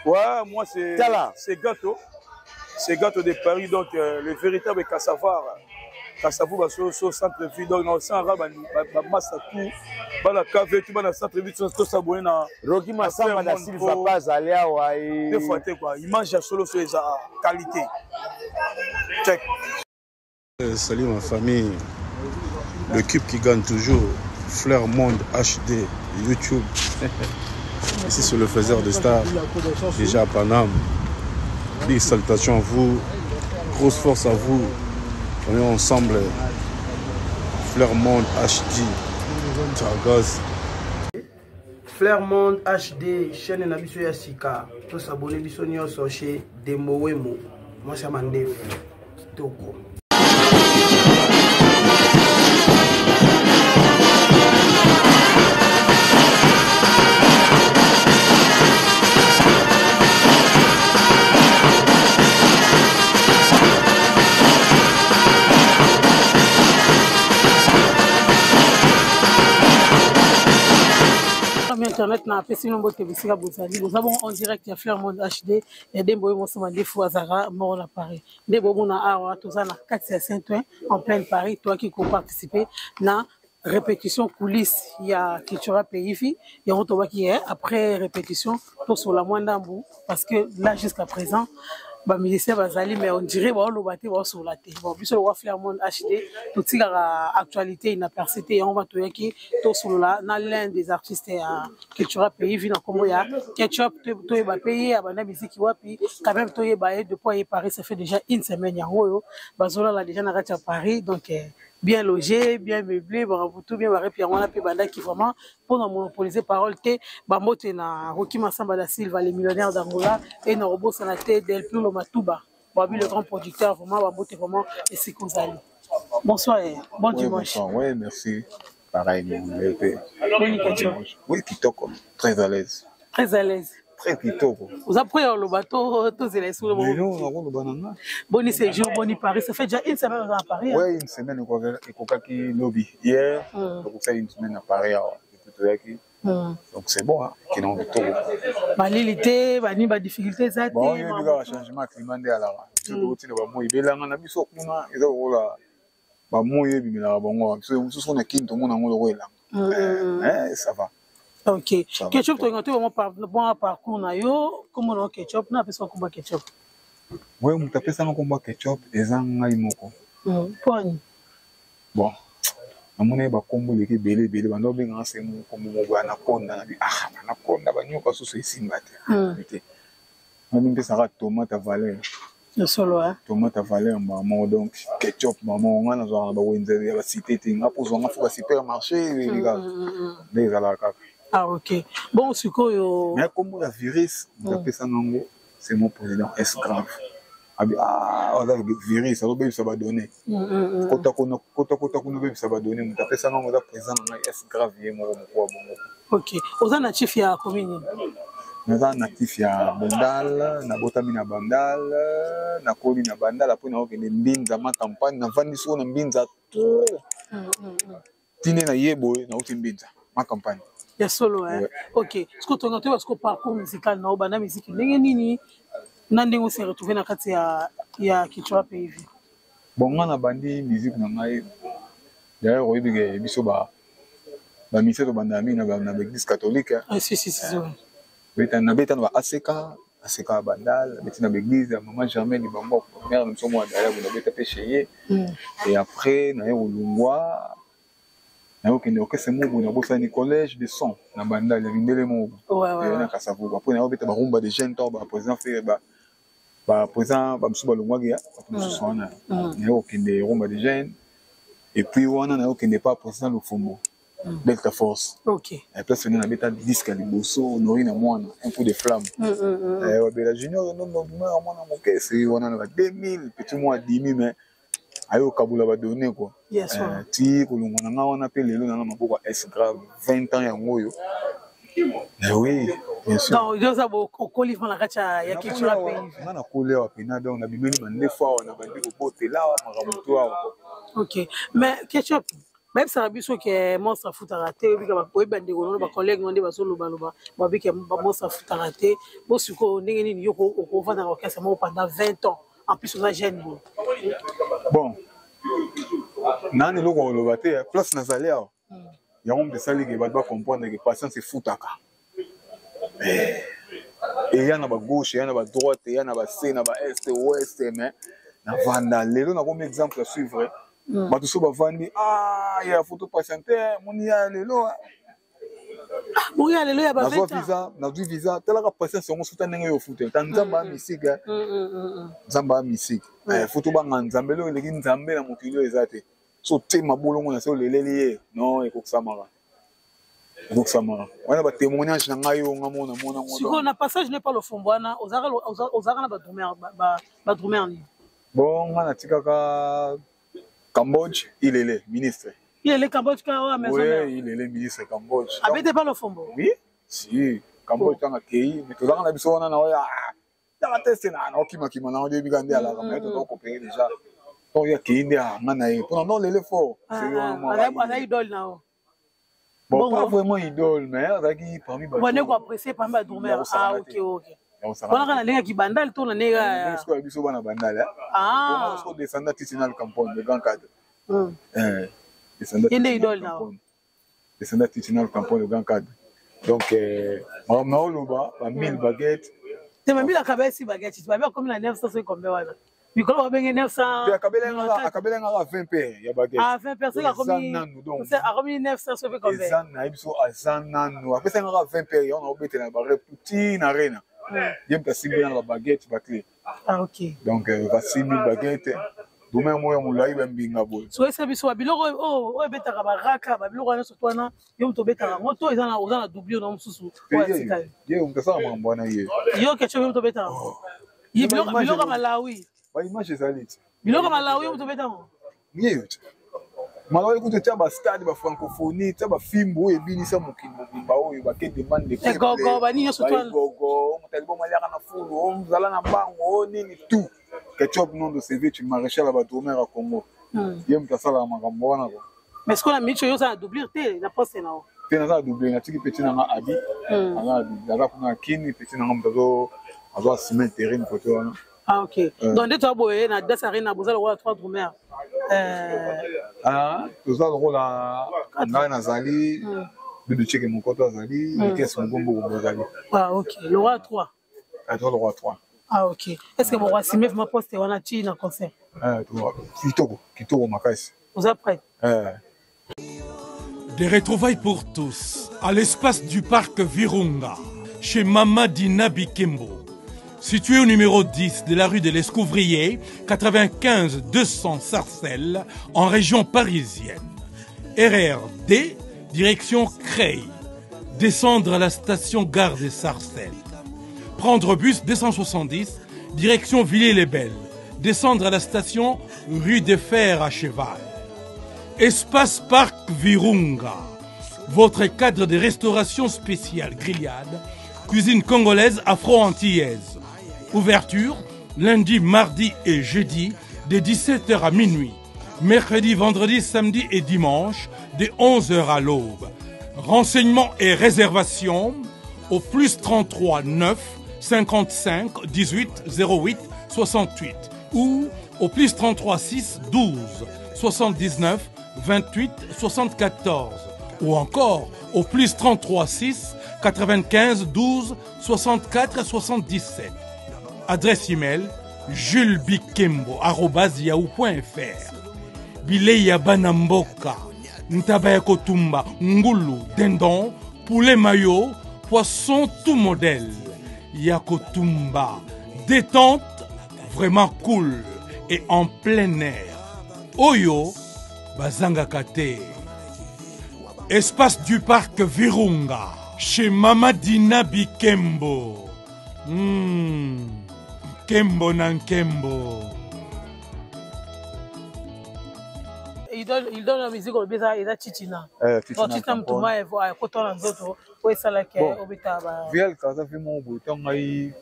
Ouais, moi c'est c'est gâteau. C'est gâteau de Paris, donc le véritable Kassavar. Kassavu baso so centre ville donc na sans ba ba massa tout bana cave tout bana centre ville tout s'abonner na Rocky Massamba da Silva pas azali awa e deux fois te quoi image ya solo so eza qualité check. Salut ma famille, le cube qui gagne toujours, Fleur Monde HD, YouTube. Ici sur le faiseur de stars, déjà à Paname. Big salutations à vous, grosse force à vous. On est ensemble. Fleur Monde HD, Ciao, Fleur Monde HD, chaîne na biso ya sika. To s'abonner biso nyonso chez Demowemo. Mwasi ya mandefu. Kitoko. Internet na apesi bino mbote bisika bozali, boza bongo en direct ya Fleur Monde HD ya Dembo oyo mosoma ndefu azalaka moko na Paris. Nde bomona awa toza na kati ya Saint-Ouen en pleine Paris, toyaki koparticiper na répétition coulisse ya Cultura Pays Vie. Yango tobaki après répétition tosola mwa ndambu parce que là jusqu'à présent ba musiciens bazali mais on dirait baoloba te, baosola te. Bon, biso lokwa Fleur Monde HD totikaka actualité inaperçue te, yango batoyaki tosolola na l'un des artistes ya Cultura Pays Vie na kombo ya Ketchup. Toyeba pe ye abanda musique wapi, quand même toyeba ye depuis ye Paris, ça fait déjà une semaine yango oyo bazolala déjà na kati ya Paris, donc bien logé, bien meublé, tout bien barré, puis on a pu banda qui vraiment pour nous monopoliser parole te, ba mbote na Rocky Massamba da Silva, les millionnaires d'Angola, et na Robo Sanate Del Pulo Matuba, Babi le grand producteur, vraiment ba mbote vraiment et c'est qu'on allait. Bonsoir, bon Oui, dimanche. bonsoir. Oui, merci. Pareil, mon bébé. Boni Ketchup. Oui, kitoko, très à l'aise. Très à l'aise. Très kitoko. Vous avez le bateau, tous les sous le Mais non, on a le banana. Boni séjour, boni Paris, ça fait déjà une semaine à Paris, hein. Oui, une semaine, quoi, et quoi, qui lobby. Hier, donc ça une semaine à Paris, alors, et tout, tout, tout. Donc c'est bon, hein, qui n'ont kitoko. Ba lilité, ba ni ba difficulté, ça, Bon, t'es, il y a ma eu un moto. changement climatique, alors. Surtout, tu sais, ba moi, il est là, on a mis ça, on a, ils ont, là, ba moi, il est là, bon, on a, parce que on a qui, tout le monde, on a, là. Ça va. Ok. Ça va. Ketchup, tu as vraiment bon parcours na yo. Comment on ketchup? Na pesa komba ketchup. Ouais, on t'a pesa komba ketchup eza ngai moko. Point. Bon. Namona ye bakombo eleki ebele ebele, bando babengaka se kombo moko ya anaconda na bi, ah, anaconda, banyoka susu esimba te. Te. Ngai mpesaka tomate à valeur. Le solo, hein? Tomate à valeur, maman, donc ketchup, maman, nga nazwaka na bawenze ya bacité te. Nga mpo ozwanga fo ba supermarché, les gars. Nde ezalaka kaka. Ah, ok. Bon, sikoyo. Mais kombo ya virus, moto apesanga yango, c'est mon président S grave. Abi, ah, oza virus, azobebisa ba données. Kota kuna, kota, kota kuna, obebisa ba données. Moto apesanga yango aza président na ngai S grave, ye moko moko ya bongo. Ok. Oza natif ya commune nini? Naza natif ya Bandal, nabotami na Bandal, nakoli na Bandal, après nakokende Mbinza ma campagne, navandi soko na Mbinza trop. Tine na ye boye, nauti Mbinza ma campagne. Ya solo, hein? Ouais. Ok. Ce que tu as fait, parcours musical, na obanda musique, ndenge nini, na ndenge o se retrouver na kati ya Cultura Pays Vie? Bon, nga na bandi musique na ngai. D'ailleurs, oyebi ke biso ba musicien tobanda mingi na ba église catholique, hein. Ah, si, si, si, si, ouais. Beta, na beta na ba ACK, ACK ya Bandal, na beti na ba église ya Maman Germaine Libambo, mère na biso mwa d'ailleurs, na beta pe chez ye. Et après, na ye kolungwa, na ye kokende orchestre moko na bosani collège de son na Bandal ya mindele moko. Et na Kasavubu. Après, na ye kobeta ba rumba de jeunes to ba président frère, ba président, ba mosusu balongwaki ya, bato mosusu wana. Na ye kokende rumba de jeunes. Et puis wana na ye kokende pa président Lofombo. Delta Force. Et place na beta disque ya liboso, Nori na mwana, un coup de flamme. Wabela Junior, non, non, non, mwana moke, c'est wana na ba 2000, petit mois dimi, mais ayo kabula ba données, quoi. Yes, ouais. Ti kolongwa na nga wana pe lelo na nga maboko ya S grave, 20 ans yango oyo. Mais oui, bien sûr. Donc, yo za bo okoli na kati ya Cultura Nakoli awa, Pays. nga nakoli awa pena, donc nabimeli mandefu awa, nabandi kobotela awa, makambo tu awa. Ok. Mais Ketchup, Bayebisaka biso ke monstre afutaka te. Oyebi bandeko nono, bacollègue no nde bazolobaloba, babi ke monstre afutaka te. Bo sikoyo ndenge nini yo okovanda na orchestre moko pendant 20 ans, en plus oza jeune boye? Bon, nani eloko koloba te. Place nazali awa, yango moto esali ke bato bacomprendre ke patience efutaka. Eya na bagauche, eya na badroite, eya na base, na baest, ouest, mais navanda lelo, nakomi exemple à suivre. Bato so bavandi, ah, ya photo patiente moni ya lelo. Bongo ya lelo ya ba Nazwa visa, nazwi visa. Talaka patience yango, suta ndenge yo ofutela ta Nzambe ya misike. Nzambe ya misike, foto banga Nzambe. Eloko eleki Nzambe na mokili oyo eza te. So te mabolongo na se, oleleli ye, non, ekokisamaka, ekokisamaka. Wana batémoignage na ngai oyo nga mona mona. Sikoyo na passage ne pa Lofombo wana, ozalaka na badrummer nini? Bon, nga natikaka Cambodge, Ilele ministre. Ilele Cambodge ka wa maison? Oui, Ilele ministre Cambodge. Abete pa Lofombo? Oui, si Cambodge ntango akei, mais tozalaka na biso wana na oyo tala teste na okimakima na oyebi nde alaka, mais toza kopere déjà. Ntango ye akei nde nga na ye mpona non lele fort. Aza idole na o? Bon, pas vraiment idole, mais azalaki parmi bande koapprécier parmi badrummer. Ah, ok. Wana kaka na ndenge ya kibandale to na ndenge? Sikoyo ya biso bana bandale, siko descendant Titinal Campone, le grand cadre. Ye nde idole na o? Descendant Titinal Campone, le grand cadre. Donc makambo na oloba ba 1000 baguette. Te, ba 1000 akabesi baguette, babi akomi na 900 soki combien wana, mikolo babenge 900. Akabelengaka 20 paire ya baguette. Ah, 20 paire, soki akomi nanu. Donc akomi 900 soki combien. Eza nayebi so aza nanu, apesangaka 20 paire yango, naobetela bare ti na rena, ye moto asimbi nano babaguette, baclé. Ah, ok. Donc ba 6000 baguette, domaine moko ya molai, bambinga boye. Soyesa biso babiloko oyo ebetaka, baraka, babiloko wana nyonso to wana, yo moto obetaka yango to eza oza na doublure na mosusu oyo atika yo? Ye moto asala makambo wana, ye. Yo kecho, yo moto obetaka yango? Biloko ya Malawi? Baimage ezali ti. Biloko ya Malawi, yo moto obetaka yango? Ye yo ti. Malawi kutu tia bastade, bafrancophonie, tia bafimbu oyo ebinisa mokili mobimba, oyo bake demande. Egogo, banini nyonso. Egogo, moto aliboma aliaka na fulu, ozala na mbango o nini, tout. Ketchup Nondo Ceviche, maréchal ya badromer ya Congo, ye moto asalaka makambo wana ko. Mais sikoyo na micho, yo oza na doublure te na poste na yo? Te, naza na doublure. Natiki petit na nga Abi, aza na doublure, aza kuna na Kini. Petit na nga moto azo assume intérim kote wana. Ah, ok. Donc nde toza boye na Das Arena, boza lokola trois drummer? Toza lokola ngai nazali, Dudu Cheke Mokoto azali, Likes Mogomboko bozali. Ah, ok, lokola trois. Toza lokola trois. Ah, ok. Est ce que bokoassume vraiment poste wana ti na concert? Kitoko, kitoko makasi. Oza prêt? Des retrouvailles pour tous à l'espace du parc Virunga, chez Mama Dina Bikembo. Situé au numéro 10 de la rue de l'Escouvrier, 95 200 Sarcelles, en région parisienne. RRD, direction Creil. Descendre à la station gare de Sarcelles. Prendre bus 270, direction Villiers-les-Belles. Descendre à la station rue des Fers à Cheval. Espace Parc Virunga, votre cadre de restauration spéciale grillade, cuisine congolaise afro-antillaise. Ouverture lundi, mardi et jeudi de 17h à minuit. Mercredi, vendredi, samedi et dimanche de 11h à l'aube. Renseignements et réservations au plus 33 9 55 18 08 68 ou au plus 33 6 12 79 28 74 ou encore au plus 33 6 95 12 64 77. Adresse email julesbikembo.yahoo.fr. Bilei ya bana mboka, ntaba ya kotumba, ngulu, dindon, poulet mayo, poisson tout modèle ya kotumba. Détente vraiment cool et en plein air. Oyo bazangaka te. Espace du parc Virunga, chez Mama Dina Bikembo. Nkembo na nkembo. Il donne la musique, olobi eza Titina. Donc Titina mutuma ekota na nzoto oyo esalaki obeta ba Viel kaza vi moko boye. Ntango ngai,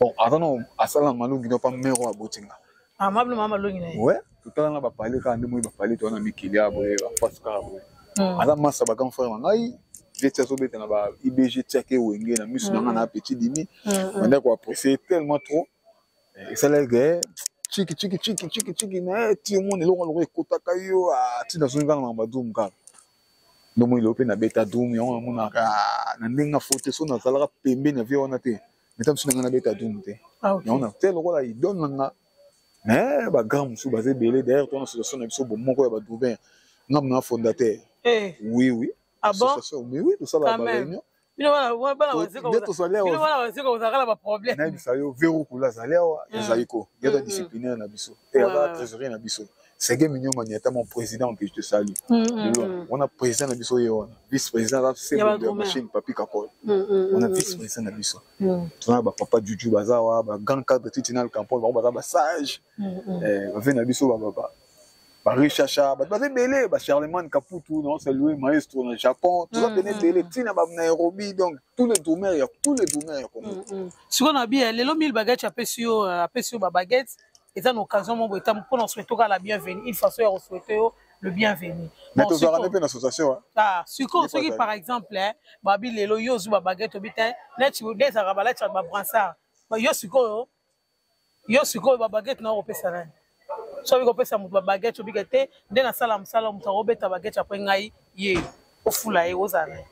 bon, aza no asala malongi no pa mero abotinga. Ah, mabino mama malongi na ye? Ouais. Totala na bapale kaka nde moi bapale toza na mikili ya boye, bafasi kaka boye. Aza masa ba grand frère na ngai, veti azobeta na ba IBG, tiake wenge na miso na ngai na petit dimi, banda koapprécier tellement trop. Esalaki chiki chiki chiki chiki chiki na ye ti omona eloko loko ekotaka yo ti nazongi kaka na badrum kaka. Ndomoni lelo mpe nabeta drum yango, namonaka na ndenge afo te. So nazalaka pembeni ya vie wana te, meta mosu na ngai nabeta drum te. Yango na te lokola idole na nga, mais bagrand mosusu baza ebele. D'ailleurs, tona association na biso bomoko ya badrumer, nga mona fondateur. Oui. Ah bon? Association, mais oui, tosala baréunion. Bino bana bazeko kozalaka na baproblème. Nayebisa yo, Vero Kula azali awa, ezali ko ye aza disciplinaire na biso e aza trésorier na biso. Sege Mignon Maniata, mon président que je te salue lelo wana, président na biso ye wana, vice président aza Sebondo ya machine, Papi Kakol wana vice président na biso. Tozana bapapa Juju baza awa, bagrand cadre titinal Campone, bango baza basage, bave na biso, barichacha, bato baza ebele, bacharlemagne Kaputu na osalue, maestro na Japon. Toza pene ebele ntina ba Nairobi, donc tous les drummers ya, tous les drummers ya Congo. Sikoyo na bi lelo 1000 baguette apesi yo babaguette, eza na occasion moko boye mpona osouhaite kaka la bienvenue, une façon ya kosouhaite yo le bienvenu. Mais tozalaka nde mpe na association. Ah, sikoyo soki par exemple babi lelo yo ozwi babaguette, obi te neti nde ezalaka balatisaka babrassard, yo sikoyo babaguette na okopesa nani? Soki kopesa moto babaguette, obika te nde nasala mosala, moto akobeta baguette après ngai, ye ofula ye, ozala na ye.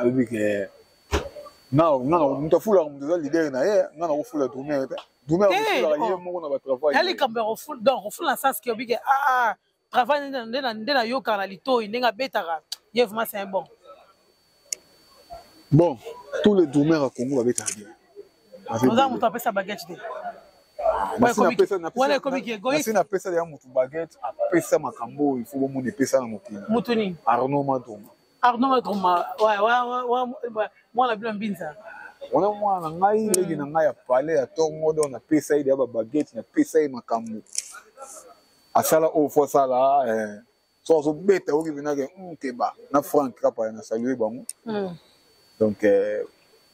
Oyebi ke nga moto afulaka moto eza leader na ye. Nga nakofula drummer te, drummer afulaka ye moko na batravail. Ya likambo ya kofula, donc kofula na sens ke obike ah travail nde nayokaka na litoi ndenge abetaka ye, vraiment c'est un bon. Bon, tous les drummers à Congo babetaka bien. Oza moto apesa baguette te? Wana ekomi ki égoïste. Nasi napesa ya motu baguette, apesa makambo oyo ifo bomona epesa na mokili. Motu nini? Arnaud Madruma. Arnaud Madruma, mwana bino mbinza. Wana mwana na ngai, leki na ngai ya palais ya ntongo. Donc napesa ye deya babaguette, napesa ye makambo asala oyo fo asala. So azobeta, oyoki mpenake keba na Frank Kapa na salue bango. Donc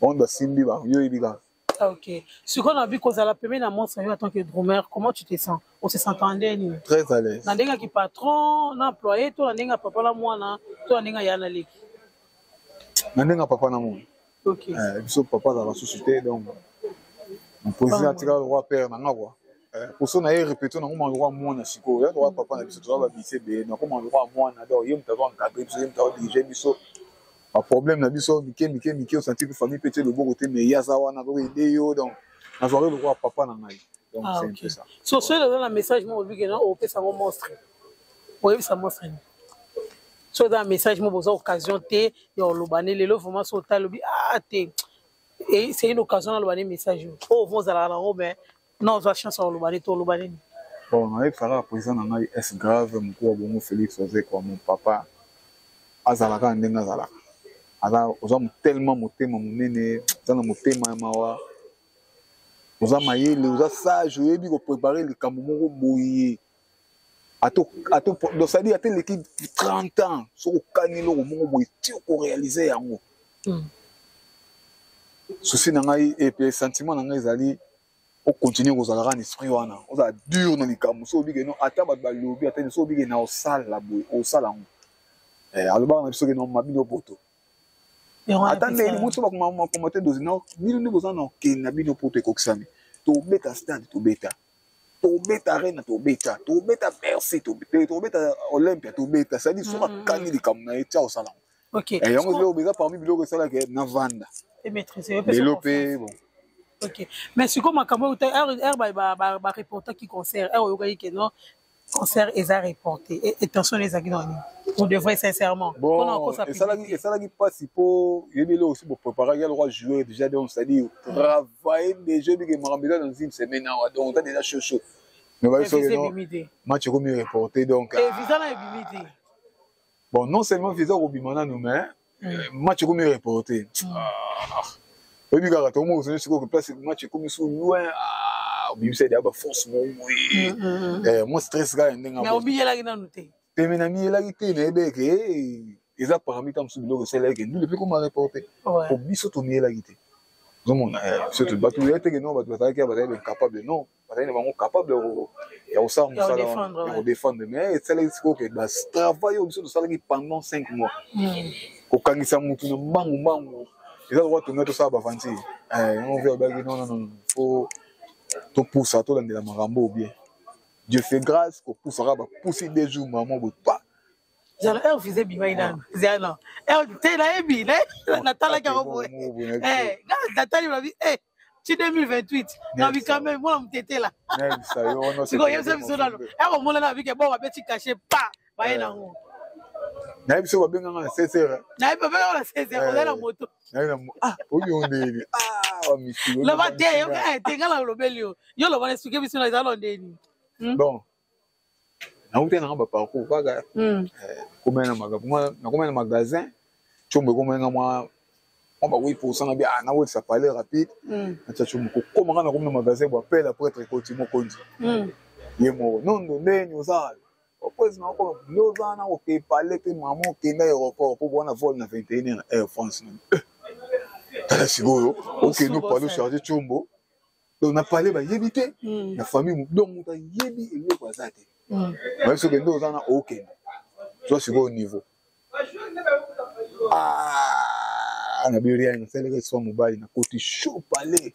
bango basimbi yo, oyebi kaka. Ok. Sikoyo na bi kozala pembeni na monstre yo en tant que drummer, comment tu te sens? On se s'entendait nini? Très à l'aise. Na ndenge ki patron na employé, to na ndenge papa na mwana, to na ndenge ya na leki? Na ndenge papa na mwana. Biso papa azalaka susu te, donc mon président atikala lokwa père na nga quoi. Poso na ye répéto, nakoma lokwa mwana sikoyo ya lokwa papa na biso. Toza babise ebele, nakoma lokwa mwana. Donc ye moto azo encadre biso, ye moto azodirige biso. Baproblème na biso mike mike mike, osanti pe famille mpe tie loboko te, mais ye aza wana, azokoede yo. Donc nazwaka lokwa papa na ngai, donc c'est un peu ça. So soki oza na message moko obike na opesa yango monstre, oyebisa monstre nini? So oza na message moko, boza occasion te ya oloba ne lelo, vraiment so otali obi ah te, c'est une occasion naloba ne message oyo vo ozalaka nango, mais na ozwa chance ya oloba ne to oloba nini? Bon, nayebisaka président na ngai S grave mokuu wa bongo, Félix Ozekwa, mon papa, azalaka ndenge azalaka, aza oza tellement motema monene, oza na motema ya mawa, oza mayele, oza sage, oyebi koprépare likambo moko boye. Ato donc c'est-à-dire ate eleki 30 ans, soki okani eloko moko boye ti okoréalise yango. Souci na ngai epe sentiment na ngai ezali ocontinue kozala kaka na esprit wana, ozala dur na likambo. So obike no, ata bato balobi, ata so obike na osala boye, osala yango. Alobaka na biso ke no mabino poto, ata ndenge moto bakoma te dosi bino nde boza na okende na bino poto ekokisami. Tobeta stade, tobeta, tobeta Arena, tobeta, tobeta Bercy, tobeta Olympia, tobeta. C'est-à-dire soki akani likambo na ye, tia osala yango. Yango biloko eza parmi biloko esalaka navanda lelo mpe bon. Ok, mais sikoyo makambo oyo ere bareportaki concert, ere oyokaki ke non, concert eza reporté, tension ezalaki na nini, on devrait sincèrement? Bon, esalaki mpasi mpo yebi eloko osi bopréparaki ya lokwa joueur déjà. Donc c'est-à-dire travailler déjà, ebike makambo eza dans une semaine awa, donc oza déjà chaud chaud, mais babiso match ekomi reporté, donc visa na ebimi te. Bon, non seulement visa kobima nanu, mais match ekomi reporté, oyebi kaka tokomi kozoni sikoyo place match ekomi so loin, obimisa deya baforce moko boye, mwa stress kaka ndenge. Obiyelaki nanu te? Peme na miyelaki te, nayebi eke eza parmi ta mosusu biloko esalaki ndule mpe koma reporté, po biso tomiyelaki te. Ozomona, surtout bato ya teke, non, bato bazalaki, bazali incapable, non, bazali na bango capable ya kosala mosala wana, ya kodéfendre. Mais esalaki sikoyo ke batravail oyo biso tosalaki pendant 5 mois, kokangisa motu na mbangu mbangu, eza lokola tonga tosala baventure. Yango mpe abaki: non, non, non, faut topusa, tolandela makambo bien. Dieu fait grâce, kopusaka, bapusi 2 jours, mama boye pa. Zala heure visa ebimaki nanu, zala heure te, nayebi, natalaki yango boye, natali, babi ti 2028, nabi quand même mwana motetela. Sikoyo yebisa biso nano, heure omonana, babike bon, babeti cachet pa baye nango. Nayebi so babenganga na 16 heures. Nayebi babenganga na 16 heures, ozali na moto. Oyo ndeni bamisili. Loba te, te, nga na lobeli yo, yo loba na explique biso na ezala ndeni. Bon, nauti nanga baparcours kaka, nakomai na magasin Tiombo, ekomainga mwa ba 8 % na bi, ah, nawelisa palais rapide, natia Tiombo. Kokoma nga, nakomi na magasin bo, appel prêtre ekoti, mokonzi ye moko: nondo ndeni oza opose, nakoma nde oza wana, oke palais te, mama okenda aéroport mpo bwana vol na 21 na Air France. Tala sikoyo, okende opale, ocharge Tiombo. Donc na palais bayebi te, na famille, donc moto ayebi eloko aza te. Bayebi soki nde oza na okende zwa sikoyo niveau na biria, nasalaka eswa mobali, nakoti chaud palais,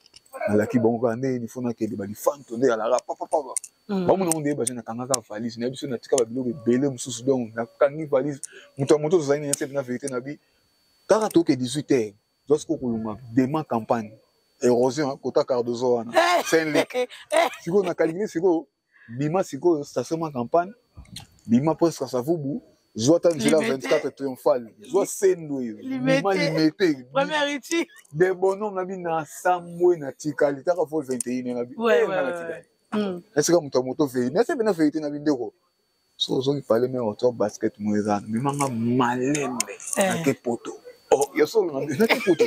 nalaki bango kaka ndenge nifo nakende balifanto nde alaka papapapa. Bamona ngo nde baje, nakangaka valise, nayebi so natika babiloko ebele mosusu. Donc nakangi valise, moto ya moto tozali na na vérité na bi kaka toke 18 heures, zwa sikoyo kolonga dema campagne érosion kota Cardozo wana Saint Luc. Sikoyo na calcule, sikoyo bima, sikoyo station ma campagne, bima presque Kasavubu, zwa ta nzela 24 triomphale, zwa Sendwe, bima Limete de bonhomme na bi na sambwe, natikali taka vol 21 na bi nga natikali esika moto ya moto vei nase pena vérité na bi. Ndeko, so ozongi pale me oto basket mo eza memanga malembe, nake poto ya solo, nake poto,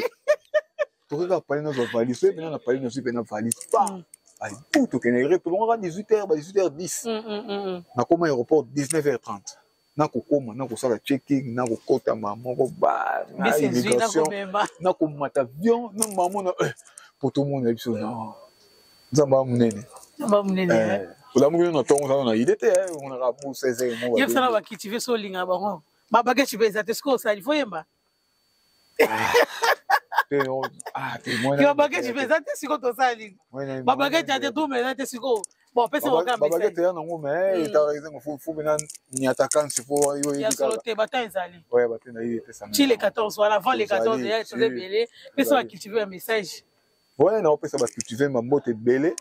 tokeka pale, nazwa valise oye pena na pale, nazwi pena valise pa abu, tokende, tolongaka 18 heures, ba 18 heures 10, nakoma aéroport 19 heures 30, nakokoma, nakosala checking, nakokotama moko ba na immigration, nakomata avion na mamo na po tomona biso na Nzambe ya monene. Olamuki na ntongo, oza na idée te, omonaka bu 16 heures mo. Yebisana bacultive so olinga bango, babageti mpe eza te. Sikoyo osali fo yemba, babageti mpe eza te. Sikoyo tosali babageti ya te, tuma eza te. Sikoyo bon, pesa. Babagete ya nango, mais etaka ezango fo mpena nyataka nsi fo yo. Ya solo te, bata ezali. Bate na ye epesanga. Ti le 14 wana, avant le 14 ya toza ebele, pesa bacultive ya message. Ouais, naopesa bacultive bambote ebele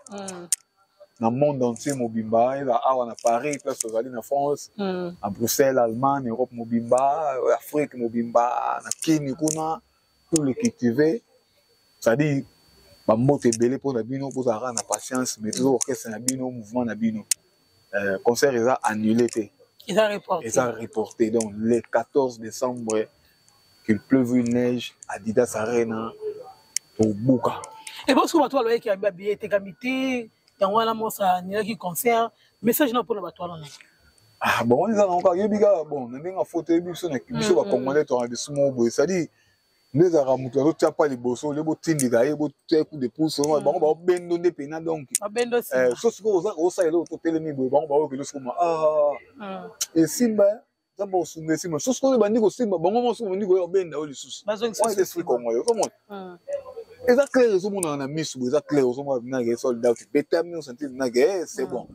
na monde entier mobimba, eza awa na Paris, place tozali na France, na Bruxelles, Allemagne, Europe mobimba, Afrique mobimba, na Kini kuna, tout le cultivé, c'est-à-dire bambote ebele mpona bino. Bozalaka na patience, mais toujours orchestre na bino, mouvement na bino. Concert eza annulé te. Eza reporté. Eza reporté. Donc le 14 décembre, qu'il pleuve une neige, Adidas Arena, tobuka. Ebosoki bato balobaki babillet etekami te, yango wana mosa anilaki concert, message na mpona bato wana na? Ah bon, eza nango kaka, yebi kaka, bon, na ndenge afoto, yebi biso na biso bacongolais toka biso moko boye, c'est-à-dire nde ezalaka moto azotia pa liboso ole, botindika ye, botia coup de pouce, bango baobendo nde pena. Donc so sikoyo osala eloko, totelemi boye, bango baokende sokoma esimba, Nzambe osunga, esimba. So sikoyo ebandi kosimba, bango moko soki bandi koya obenda oyo lisusu, wana esprit congolais. Ozomona eza clair, ezomonana na misu boye, eza clair, ozomona nake sold out, betami osentir nake c'est bon.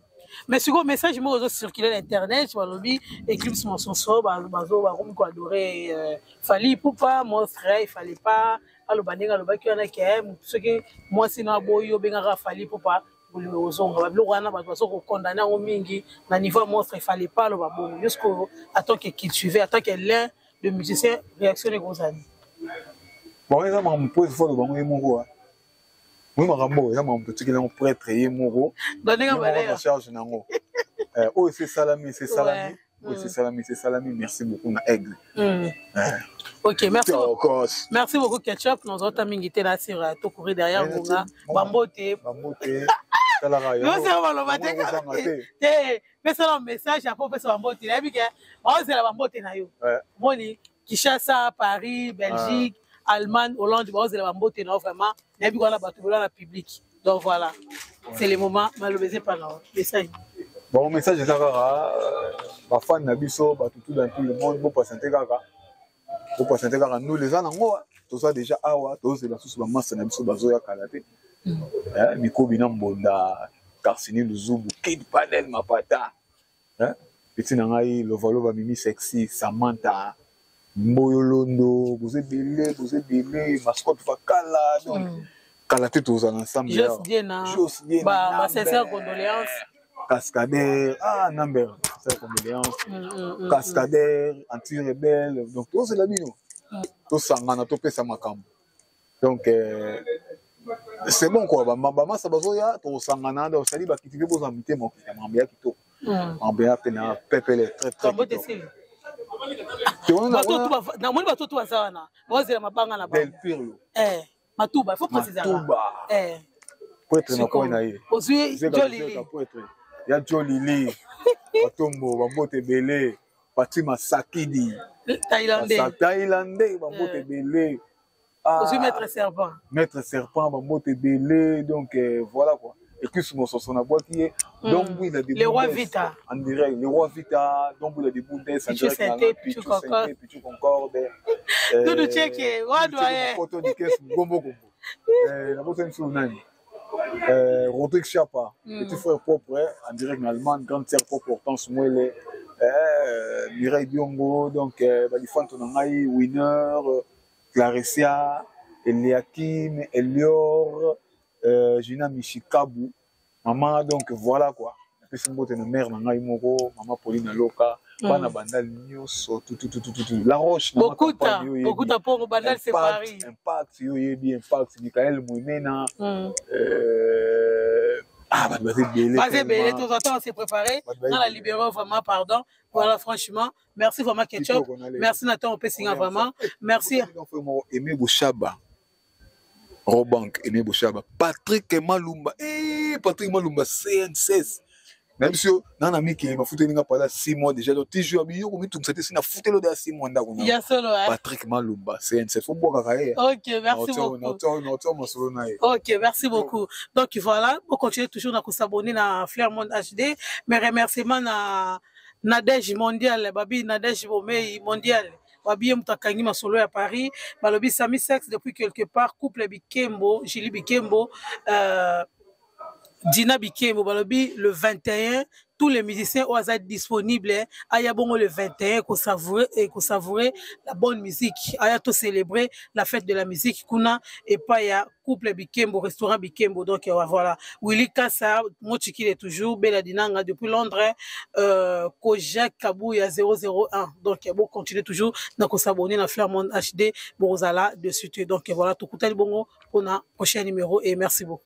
Mais sikoyo message moko ezocircule na internet, balobi Eclipse Mosonso bakomi koadore Fally Ipupa monstre, il fallait pas aloba ndenge alobaki wana ke soki mwasi na aboyi, obengaka Fally Ipupa, bolingo kozonga. Babiloko wana bato bazo kokondane yango mingi na niveau ya monstre, il fallait pas aloba bongo. Yo sikoyo, en tant que cultivé, en tant que l'un de musicien, réaction ekozali? Bon, eza makambo po efo aloba ngo ye moko. Moi makambo eza makambo totikeli yango prêtre ye moko na charge nango. Oyo esi esalami, esi esalami, oyo esi esalami, esi esalami. Merci beaucoup na Aigle. Ok, merci beaucoup. Merci beaucoup Ketchup. Nazota mingi te na sira to courir derrière ngonga. Bambote. Bambote. Yo baloba te te, pesala message apo pesa bambote. Nayebi ke baozela bambote na yo. Moni Kinshasa, Paris, Belgique. Allemagne, Hollande, baozela bambote na yo vraiment. Nayebi wana bato bola na public. Donc voilà, c'est le moment. Maloba eza epa na yo. Message. Bon, message eza kaka bafani na biso, bato tout dans tout le monde, bopatiente kaka, bopatiente kaka, ndule eza nango, toza déjà awa, tozela susu bamasa na biso bazoya kala te. Mikobi na Mbonda, Karsini Luzubu, Kid Panel Mapata, petit na ngai Lovalova, Mimi Sexy, Samantha Mboyolondo, boza ebele, boza ebele, Mascotte Fakala, donc kala te tozala ensemble. Jos Diena, Jos Diena, ba sincère condoléance. Cascadeur, ah Namber, sincère condoléance. Cascadeur, anti-rebelle, donc tozela bino, tosangana, topesa makambo. Donc c'est bon quoi, bamasa bazoya, tosangana, donc sali bakiti mpe bozwa mitema okita makambo ya kitoko, makambo ya mpe na pepele très très kitoko. Namoni bato tu baza wana bazela mabanga na bango. Del Pirlo. Matuba, il faut préciser. Matuba. Prêtre na koi na ye. Ozwi Jolili. Prêtre. Ya Jolili. Batombo, bambote ebele. Fatima Sakidi. Thaïlandais. Thaïlandais, bambote ebele. Ozwi Maître Serpent. Maître Serpent, bambote ebele. Donc voilà quoi. Et puis mososo na bwaki ye. Dombuila de Le Roi Vita. En direct, le Roi Vita, Dombuila de Bundes en direct. Pichu Concorde. Pichu Concorde. Dudu Cheke, roi doyen. Poto di kes gombo gombo. Na bosani biso nani? Rodrigue Chapa, petit frère propre, en direct en Allemagne, grande sœur propre Hortense Mwele, Mireille Diongo, donc Balifanto na ngai, Winner, Claressia, Eliakim, Elior, Gina Michikabu, maman, donc voilà quoi. Napesi mbote na mère na ngai moko, mama Pauline Aloka, bana Bandal nyonso, tout, tout, tout, tout, tout, tout. La Roche, na Bokuta, Bokuta Pongo, Bandal c'est Paris. Impact, yo yebi, Impact, Michael Mouimena, ah, bato baza ebele. Baza ebele, tozatanga se préparer, dans la libérer vraiment, pardon. Voilà, franchement, merci vraiment Ketchup. Merci Nathan Opesinga vraiment. Merci. Aimé Bouchaba. Robank, Aimé Bouchaba, Patrick Malumba, eh, Patrick Malumba, CNSS. Même si nana mikili mafuteli nga pendant 6 mois déjà, donc toujours yo ko mitungisa te sina futelo de 6 mois ndako na. Ya solo hein. Patrick Malumba, CNSS, faut boka kaye. OK, merci beaucoup. Na to masolo na ye. OK, merci beaucoup. Donc voilà, on continue toujours na ko s'abonner na Flair Monde HD. Mes remerciements na Nadège Mondial, Babi Nadège Bomei Mondial. Babi ye moto akangi masolo ya Paris, balobi Sami Sex depuis quelque part, couple Bikembo, Julie Bikembo, Dina Bikembo, balobi le 21, tous les musiciens oyo aza disponible, aya bongo le 21 ko savourer et ko savourer la bonne musique, aya to célébrer la fête de la musique kuna et pas ya couple Bikembo, restaurant Bikembo. Donc voilà, Willy Kassa, Mochikile est toujours, Bella Dinanga depuis Londres, Kojak Kabouya 001. Donc bon, continuez toujours na ko s'abonner na Flair Monde HD, Bozala de suite. Donc voilà, tout bongo pour un prochain numéro et merci beaucoup.